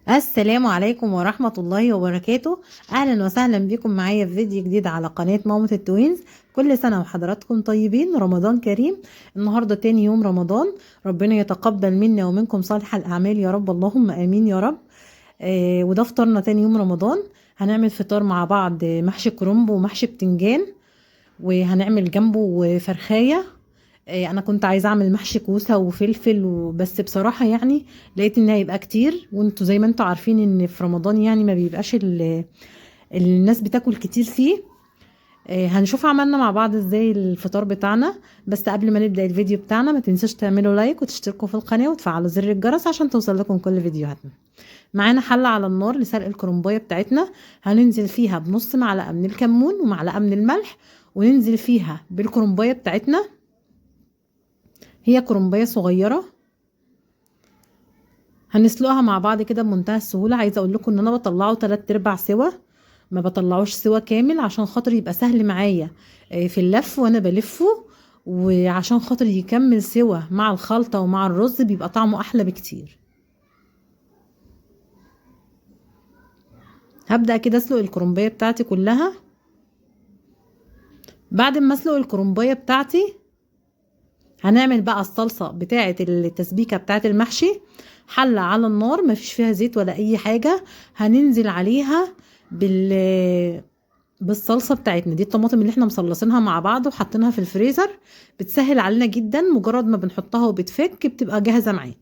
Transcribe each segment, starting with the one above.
السلام عليكم ورحمة الله وبركاته. أهلا وسهلا بكم معايا في فيديو جديد على قناة مامة ال twins. كل سنة وحضراتكم طيبين، رمضان كريم. النهاردة تاني يوم رمضان، ربنا يتقبل منا ومنكم صالح الأعمال يا رب، اللهم آمين يا رب. وده فطارنا تاني يوم رمضان. هنعمل فطار مع بعض، محشي كرنب ومحشي بتنجان، وهنعمل جنبه فرخاية. انا كنت عايزه اعمل محشي كوسة وفلفل بس بصراحة يعني لقيت ان هيبقى كتير، وانتوا زي ما انتوا عارفين ان في رمضان يعني ما بيبقاش الناس بتاكل كتير فيه. هنشوف عملنا مع بعض ازاي الفطار بتاعنا. بس قبل ما نبدا الفيديو بتاعنا ما تنسوش تعملوا like وتشتركوا في القناة وتفعلوا زر الجرس عشان توصل لكم كل فيديوهاتنا. معانا حله على النار لسلق الكرنبايه بتاعتنا، هننزل فيها بنص معلقه من الكمون ومعلقة من الملح، وننزل فيها بالكرنبايه بتاعتنا. هي كرنبايه صغيرة هنسلقها مع بعض كده بمنتهى السهولة. عايزه اقول لكم ان انا بطلعه 3/4 سوا، ما بطلعوش سوا كامل عشان خاطر يبقى سهل معايا في اللف وانا بلفه، وعشان خاطر يكمل سوا مع الخلطة ومع الرز بيبقى طعمه احلى بكتير. هبدا كده اسلق الكرنبايه بتاعتي كلها. بعد ما اسلق الكرنبايه بتاعتي هنعمل بقى الصلصة بتاعة التسبيكة بتاعة المحشي. حلة على النار مفيش فيها زيت ولا اي حاجة، هننزل عليها بالصلصة بتاعتنا دي، الطماطم اللي احنا مصلصينها مع بعض وحاطينها في الفريزر، بتسهل علينا جدا، مجرد ما بنحطها وبتفك بتبقى جاهزة معانا.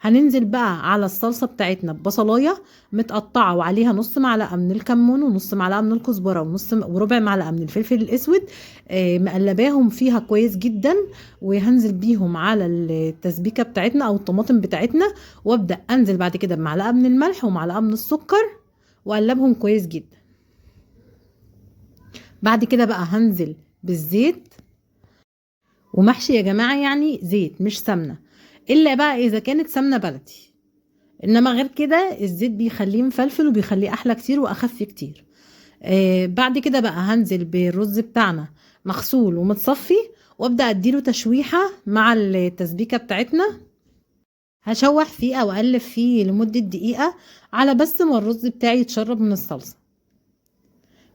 هننزل بقى على الصلصة بتاعتنا ببصلاية متقطعة وعليها نص معلقة من الكمون ونص معلقة من الكزبرة ونص وربع معلقة من الفلفل الأسود، مقلباهم فيها كويس جدا، وهنزل بيهم على التسبيكة بتاعتنا أو الطماطم بتاعتنا، وأبدأ أنزل بعد كده بمعلقة من الملح ومعلقة من السكر وأقلبهم كويس جدا. بعد كده بقى هنزل بالزيت، ومحشي يا جماعة يعني زيت مش سمنة، الا بقى اذا كانت سمنه بلدي، انما غير كده الزيت بيخليه مفلفل وبيخليه احلى كتير واخف كتير. بعد كده بقى هنزل بالرز بتاعنا مغسول ومتصفي، وابدا اديله تشويحه مع التسبيكه بتاعتنا. هشوح فيه او اقلب فيه لمدة دقيقة على بس ما الرز بتاعي يتشرب من الصلصه.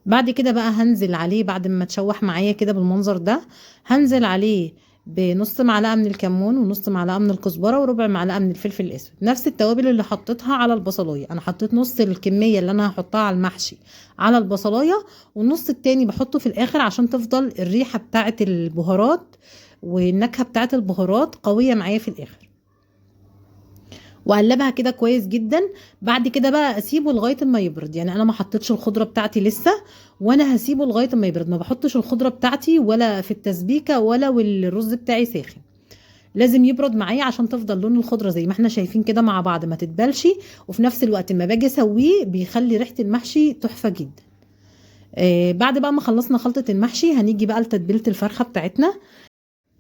بعد كده بقى هنزل عليه بعد ما تشوح معايا كده بالمنظر ده، هنزل عليه بنص معلقه من الكمون ونص معلقه من الكزبره وربع معلقه من الفلفل الاسود، نفس التوابل اللي حطيتها على البصلايه. انا حطيت نص الكمية اللي انا هحطها على المحشي على البصلايه، والنص التاني بحطه في الاخر عشان تفضل الريحة بتاعه البهارات والنكهه بتاعه البهارات قوية معايا في الاخر. واقلبها كده كويس جدا. بعد كده بقى اسيبه لغاية ما يبرد، يعني انا ما حطيتش الخضرة بتاعتي لسه، وانا هسيبه لغاية ما يبرد، ما بحطش الخضرة بتاعتي ولا في التسبيكه ولا والرز بتاعي ساخن، لازم يبرد معايا عشان تفضل لون الخضرة زي ما احنا شايفين كده مع بعض ما تتبلش، وفي نفس الوقت ما باجي اسويه بيخلي ريحه المحشي تحفة جدا. بعد بقى ما خلصنا خلطه المحشي هنيجي بقى لتتبيله الفرخه بتاعتنا.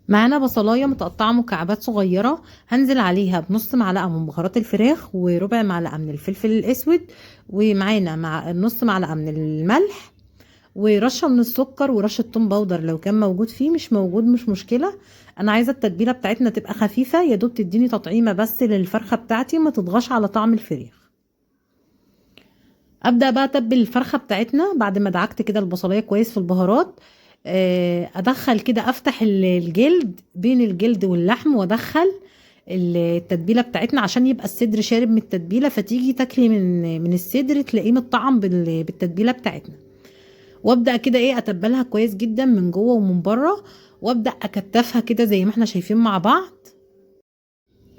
معانا بصلايه متقطعه مكعبات صغيرة، هنزل عليها بنص معلقه من بهارات الفراخ وربع معلقه من الفلفل الاسود، ومعانا مع نص معلقه من الملح ورشه من السكر ورشه توم powder لو كان موجود فيه، مش موجود مش مشكلة. انا عايزه التتبيله بتاعتنا تبقى خفيفة، يا دوب تديني تطعيمه بس للفرخه بتاعتي، ما تضغش على طعم الفراخ. ابدا بقى اتبل الفرخه بتاعتنا بعد ما دعكت كده البصلايه كويس في البهارات. ادخل كده، افتح الجلد بين الجلد واللحم وادخل التتبيله بتاعتنا عشان يبقى الصدر شارب من التتبيله، فتيجي تاكلي من الصدر تلاقيه متطعم بالتتبيله بتاعتنا. وابدا كده ايه اتبلها كويس جدا من جوه ومن بره، وابدا اكتفها كده زي ما احنا شايفين مع بعض.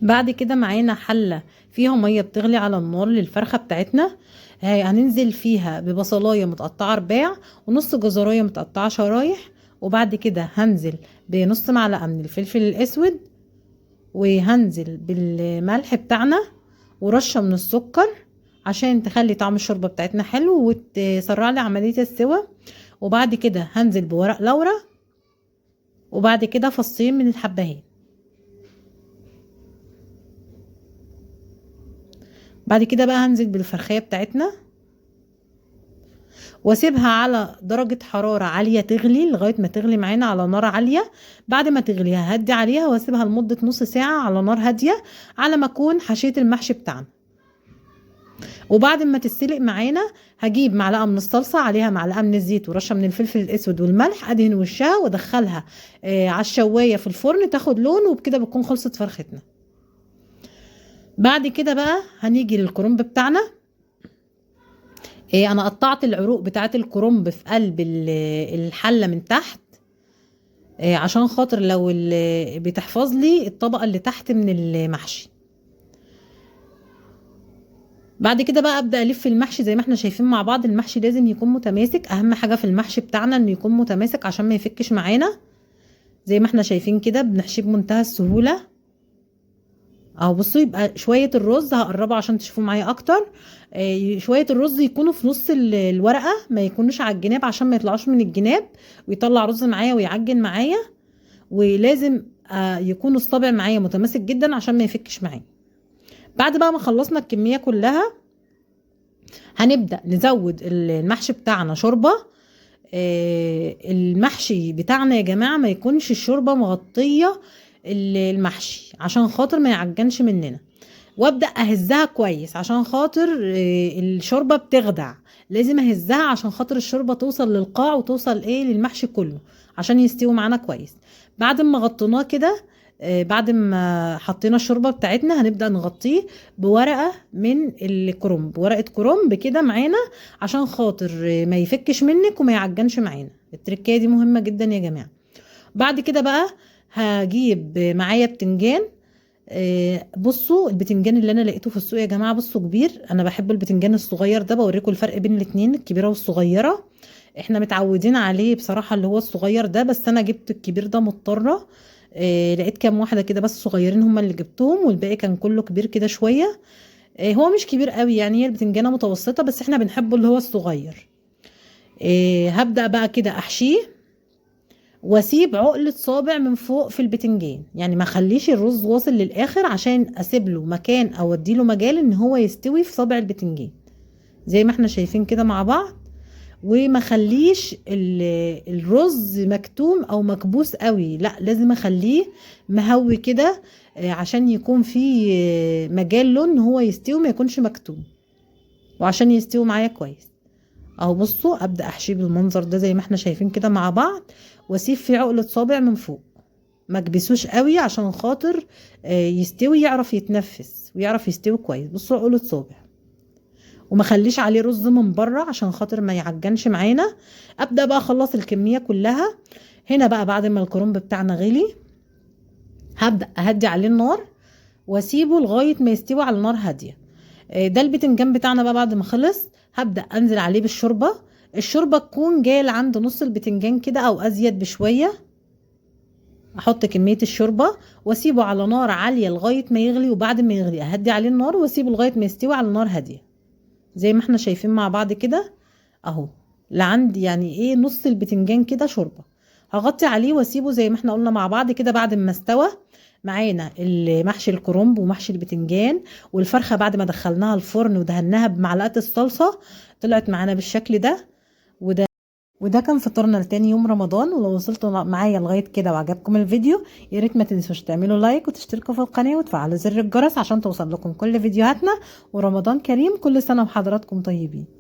بعد كده معانا حله فيها مية بتغلي على النار للفرخه بتاعتنا، هننزل فيها ببصلايه متقطعه رباع ونص جزرايه متقطعه شرايح، وبعد كده هنزل بنص معلقه من الفلفل الاسود، وهنزل بالملح بتاعنا ورشه من السكر عشان تخلي طعم الشوربة بتاعتنا حلو وتسرع لي عملية السوى. وبعد كده هنزل بورق لورا، وبعد كده فصين من الحبهان. بعد كده بقى هنزل بالفرخية بتاعتنا واسيبها على درجة حرارة عالية تغلي لغاية ما تغلي معانا على نار عالية. بعد ما تغلي ههدي عليها واسيبها لمدة نص ساعة على نار هادية على ما اكون حشيت المحشي بتاعنا. وبعد ما تتسلق معانا هجيب معلقه من الصلصه عليها معلقه من الزيت ورشه من الفلفل الاسود والملح، ادهن وشها وادخلها على الشوايه في الفرن تاخد لون، وبكده بتكون خلصت فرختنا. بعد كده بقى هنيجي للكرنب بتاعنا. انا قطعت العروق بتاعه الكرنب في قلب الحلة من تحت، عشان خاطر لو بتحفظ لي الطبقة اللي تحت من المحشي. بعد كده بقى ابدا الف المحشي زي ما احنا شايفين مع بعض. المحشي لازم يكون متماسك، اهم حاجة في المحشي بتاعنا انه يكون متماسك عشان ما يفكش معانا. زي ما احنا شايفين كده بنحشيه بمنتهى السهولة اهو. بصوا يبقى شوية الرز هقربه عشان تشوفوه معايا اكتر. شوية الرز يكونوا في نص الورقة، ما يكونوش على الجناب عشان ما يطلعوش من الجناب ويطلع رز معايا ويعجن معايا. ولازم يكون الصابع معايا متماسك جدا عشان ما يفكش معايا. بعد بقى ما خلصنا الكمية كلها هنبدا نزود المحشي بتاعنا شوربة. المحشي بتاعنا يا جماعة ما يكونش الشوربة مغطيه المحشي عشان خاطر ما يعجنش مننا. وابدا اهزها كويس عشان خاطر الشوربة بتخدع، لازم اهزها عشان خاطر الشوربة توصل للقاع وتوصل للمحشي كله عشان يستوي معانا كويس. بعد ما غطيناه كده، بعد ما حطينا الشوربة بتاعتنا هنبدا نغطيه بورقه من الكرنب، ورقة كرنب كده معانا عشان خاطر ما يفكش منك وما يعجنش معانا. التركية دي مهمة جدا يا جماعة. بعد كده بقى هجيب معايا بتنجان. بصوا البتنجان اللي انا لقيته في السوق يا جماعة، بصوا كبير، انا بحب البتنجان الصغير ده، بوريكم الفرق بين الاتنين الكبيرة والصغيرة. احنا متعودين عليه بصراحة اللي هو الصغير ده، بس انا جبت الكبير ده مضطرة. لقيت كام واحدة كده بس صغيرين هما اللي جبتهم، والباقي كان كله كبير كده شوية. هو مش كبير قوي يعني، هي البتنجانه متوسطه، بس احنا بنحبه اللي هو الصغير. هبدا بقى كده احشيه واسيب عقلة صابع من فوق في البتنجان، يعني ما اخليش الرز واصل للاخر عشان اسيب له مكان او اديله مجال ان هو يستوي في صابع البتنجان زي ما احنا شايفين كده مع بعض. وما اخليش الرز مكتوم او مكبوس قوي، لا لازم اخليه مهوي كده عشان يكون فيه مجال له ان هو يستوي، ما يكونش مكتوم، وعشان يستوي معايا كويس اهو. بصوا ابدا احشيه بالمنظر ده زي ما احنا شايفين كده مع بعض، واسيب فيه عقلة صابع من فوق، ما اكبسوش قوي عشان خاطر يستوي، يعرف يتنفس ويعرف يستوي كويس. بصوا عقلة صابع، وما خليش عليه رز من بره عشان خاطر ما يعجنش معانا. ابدا بقى اخلص الكمية كلها. هنا بقى بعد ما الكرنب بتاعنا غلي هبدا اهدي عليه النار واسيبه لغاية ما يستوي على نار هادية. ده البتنجان بتاعنا بقى بعد ما خلص هبدا انزل عليه بالشوربه. الشوربة تكون جاية عند نص البتنجان كده او ازيد بشوية. احط كمية الشوربة واسيبه على نار عالية لغاية ما يغلي، وبعد ما يغلي اهدي عليه النار واسيبه لغاية ما يستوي على نار هادية زي ما احنا شايفين مع بعض كده اهو، لعند يعني ايه نص البتنجان كده شوربة. هغطي عليه واسيبه زي ما احنا قلنا مع بعض كده. بعد ما استوى معانا المحشي الكرنب ومحشي البتنجان والفرخه بعد ما دخلناها الفرن ودهناها بمعلقه الصلصه طلعت معانا بالشكل ده. وده كان فطورنا لتاني يوم رمضان. ولو وصلتوا معايا لغاية كده وعجبكم الفيديو يا ريت ما تنسوش تعملوا لايك وتشتركوا في القناة وتفعلوا زر الجرس عشان توصل لكم كل فيديوهاتنا. ورمضان كريم، كل سنة وحضراتكم طيبين.